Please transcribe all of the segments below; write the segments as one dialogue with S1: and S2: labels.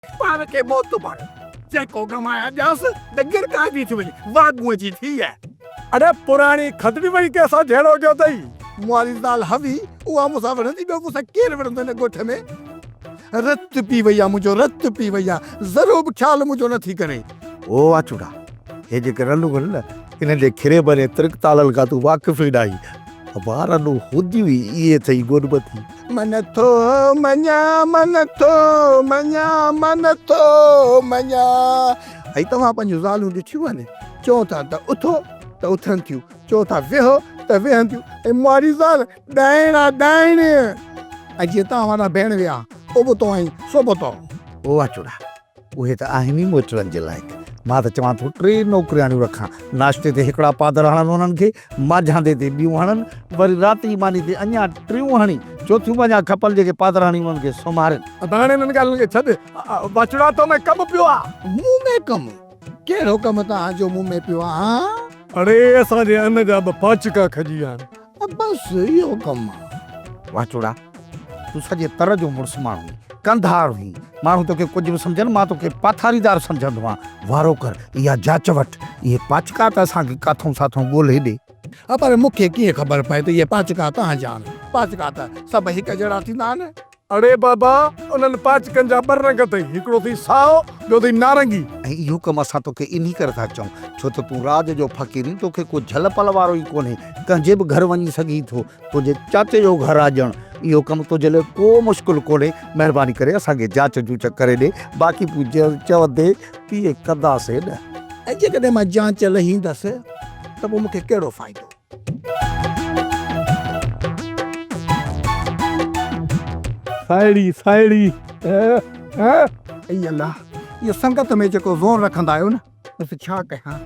S1: پاڻ کي موت بڻ، جيڪو گنوايان ڏيانس ته گرڪائجي ٿي وڃي، واڳونء جي ڌيء.
S2: اڙي پراڻي کدڙي وئي ڪنهن سان جهيڙو ڪيو اٿئي؟
S1: مون واري زال هوي، اها مون سان وڙهندي، ٻيو مون سان ڪير وڙهندو هن ڳوٺ ۾؟ رت پي وئي آ منهنجو، رت پي وئي آ، ذرو به خيال منهنجو نه ٿي ڪري.
S3: او واچوڙا، هي جيڪي رلون آهن نه، انهن جي کريبن ۽ ترڪ تالن کان تون واقف ئي ناهين. ابا رلون هونديون ئي اهي اٿئي گوڏ ٻڌي.
S1: من ٿو مڃان، من ٿو مڃان، من ٿو مڃان. ۽ توهان پنهنجون زالون ڏٺيون آهن؟ چئو ٿا ته اٿو ته اٿن ٿيون، چئو ٿا ويهو ته ويهن ٿيون ۽ ماري زال ڏائڻ آ ڏائڻ. ۽ جيئن توهان وارا ڀيڻ ويا، ابتو ۽ سوبتو.
S3: او واچوڙا! اهي ته آهن ئي موچڙن جي لائق. مان ته چوان ٿو ٽي نوڪرياڻيون رکان. ناشتي تي هڪڙا پادر هڻن انهن کي، مانجهاندي تي ٻيون هڻن، وري رات جي ماني تي اڃا ٽيون هڻي، چوٿيون به اڃا کپن جيڪي پادر هڻي انهن کي سمهارين.
S2: ادا هاڻي انهن ڳالهين کي ڇڏ. واچوڙا تو ۾ ڪم پيو آ.
S1: مون ۾ ڪم؟ ڪهڙو ڪم توهان جو مون ۾ پيو آ هان؟
S2: اڙي اسان جي ان جا ٻه پاچڪا کڄي ويا آهن.
S1: بس اهو ڪم آ.
S3: واچوڙا تون سڄي تر جو مڙس ماڻهو هين، ڪنڌار هين، ماڻهو توکي ڪجهه به سمجهن، مان توکي پاٿاريدار سمجهندو آهيان، وارو ڪر، اها جاچ وٺ، اهي پاچڪا ته اسان کي ڪاٿئون ساٿئون ڳولهي ڏي.
S1: ها پر مون کي ڪيئن خبر پئي ته اهي پاچڪا توهان جا آهن، پاچڪا ته سڀ هڪ جهڙا ٿيندا آهن.
S2: اڙي بابا، انهن پاچڪن جا ٻه رنگ اٿئي، هڪڙو اٿئي سائو، ٻيو اٿئي نارنگي.
S3: ۽ اهو ڪم اسان توکي انهي ڪري ٿا چئون، ڇو ته تون راڄ جو فقير هين، توکي ڪو جهل پل وارو ئي ڪونهي، ڪنهن جي به گهر وڃي سگهين ٿو، تنهنجي چاچي جو گهر آ ڄڻ، اهو ڪم تنهنجي لاء ڪو مشڪل ڪونهي، مهرباني ڪري اسان کي جاچ جوچ ڪري ڏي، باقي تون جيئن چوندين تيئن ڪنداسين نه.
S1: ۽ جيڪڏهن مان جانچ لهيندس ته پوء مون کي ڪهڙو فائدو؟
S2: ساهيڙي ساهيڙي.
S1: اي الله! اهو سنگت ۾ جيڪو زور رکندا آهيو نه، بس ڇا ڪيان،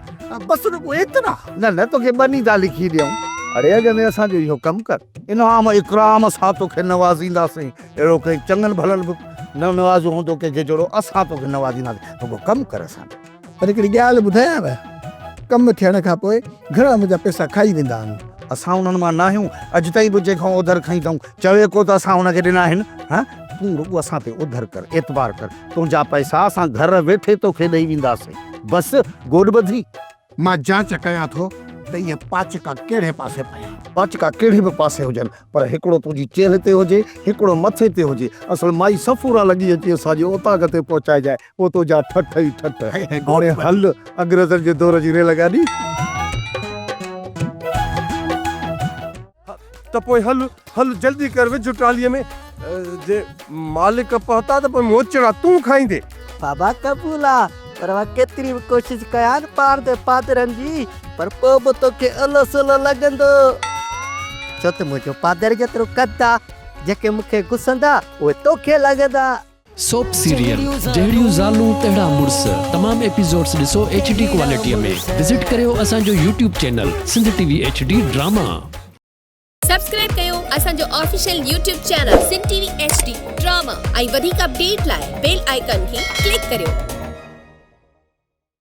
S1: بس رڳو ايترا.
S3: نه نه توکي ٻني ٿا لکي ڏيون. اڙي اڳ ۾ اسان جو اهو ڪم ڪر. انعام اڪرام سان توکي نوازينداسين. اهڙو ڪنهن چڱن ڀلن به نه نوازيو هوندو ڪنهن کي جهڙو اسان توکي نوازينداسين. رڳو ڪم ڪر اسان جو.
S1: پر هڪڙي ڳالهه ٻڌايانو، ڪم ٿيڻ کان پوء گهڻا منهنجا پئسا کائي ويندا آهن.
S3: اسان انهن مان ناهيون، اڄ تائين به جنهن کان اوڌر کنئي اٿئون، چوي ڪو ته اسان هن کي ڏنا آهن؟ ها، تون رڳو اسان تي اوڌر ڪر، اعتبار ڪر، تنهنجا پئسا اسان گهر ويٺي توکي ڏئي وينداسين. بس، گوڏ ٻڌي.
S1: مان جاچ ڪيان ٿو ته اهي پاچڪا ڪهڙي پاسي پيا آهن.
S3: پاچڪا ڪهڙي به پاسي هجن، پر هڪڙو تنهنجي چيلهه تي هجي، هڪڙو مٿي تي هجي. اصل مائي صفورا لڳي اچي اسان جي اوطاق تي پهچائجانء. پوء تنهنجا ٺٺ ئي ٺٺ. هاڻي هل انگريزن جي دور جي ريل گاڏي.
S2: ته پوء هل، هل جلدي ڪر وجهه ٽراليء ۾. جي مالڪ پهتا ته پوء موچڙا تون کائيندين.
S4: بابا قبول آ پر مان ڪيتري به ڪوشش ڪيان نه پاڻ تي پادرن جي پر پوء به توکي الو سلو لڳندو. ڇو ته منهنجو پادر جيترو قد آ جيڪي مون کي گسندا اهي توکي لڳندا.
S5: سوپ سيريل جهڙيون زالون تهڙا مڙس تمام ايپيسوڊس ڏسو ايڇ ڊي ڪوالٽي ۾ وزٽ ڪريو اسان جو YouTube channel Sindh T V H D drama.
S6: Subscribe ڪيو اسان جو official YouTube channel Sindh T V H D drama ۽ وڌيڪ اپڊيٽ لاء بيل آئيڪان کي ڪلڪ ڪريو.